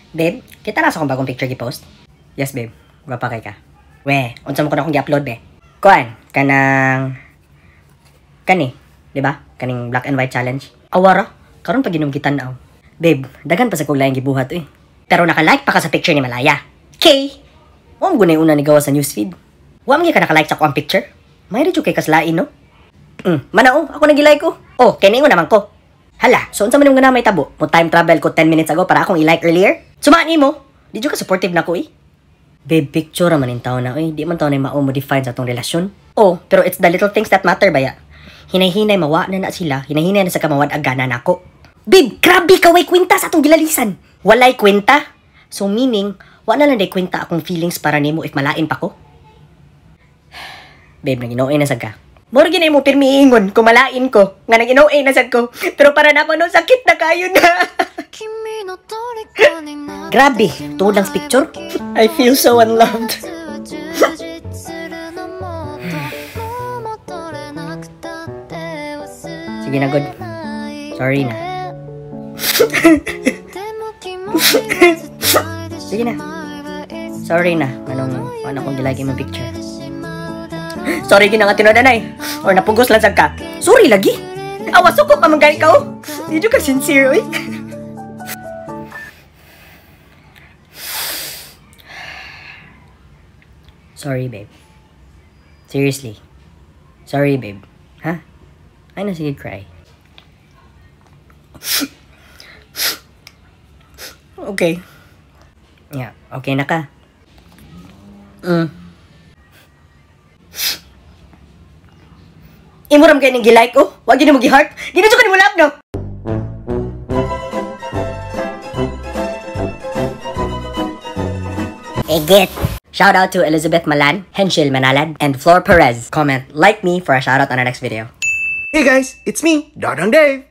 Babe, kita na sa akong bagong picture gi-post? Yes, babe. Gwapa kay ka. We, unsa mo ko na akong gi-upload, be? Kuan, kanang kani, di ba? Kaning black and white challenge. Awara, karon pa ginom gitan-aw. Babe, daghan pa sa kog laing gibuhat eh. Pero naka-like pa ka sa picture ni Malaya. Kay, wa mo gunay una ni gawa sa newsfeed. Wa man gyud ka naka-like sa akong picture. May jud kay kaslain, no? Manao, ako nagilike ko. Oh, kay ningon naman ko. Hala, so unsa man yung may tabo? Mo time travel ko 10 minutes ago para akong i-like earlier? Sumaan nimo. Di jud ka supportive na ko eh. Babe, picture man in taon na oy, di man taon na mao-modify sa atong relasyon. Oh, pero it's the little things that matter baya. Hinay-hinay mawa na na sila, hinay-hinay na sa kamawad ang gana nako. Babe, grabe ka way kwenta sa atong gilalisan. Walay kwenta. So meaning, wa na lang day kwenta akong feelings para nimo if malain pa ko. Babe, nag-inoe na sad ka. Mura gyud mo pirmi ingon kung malain ko nga nag-inoe na sad ko. Pero para nako no sakit na kayo na. Grabe, tuod lang sa picture. I feel so unloved. Sige na, good. Sorry na. Sige na. Sorry na. Anong, ano kong gilike imong picture. Sorry gina nga tinuod-anay. Or napugos lang sad ka. Sorry lagi. Awa suko ka man gani ka oh. Di jud ka sincere oy. Sorry, babe. Seriously. Sorry, babe. Ha? Ay na sige cry. Okay. Yeah, okay na ka. Imo ram kay ning gi-like oh. Wa gyud mo gi-heart. Di na jud ka nimo love no. Egit. Shout out to Elizabeth Malan, Henschel Manalad, and Flor Perez. Comment like me for a shout out on our next video. Hey guys, it's me, Dadang Dave.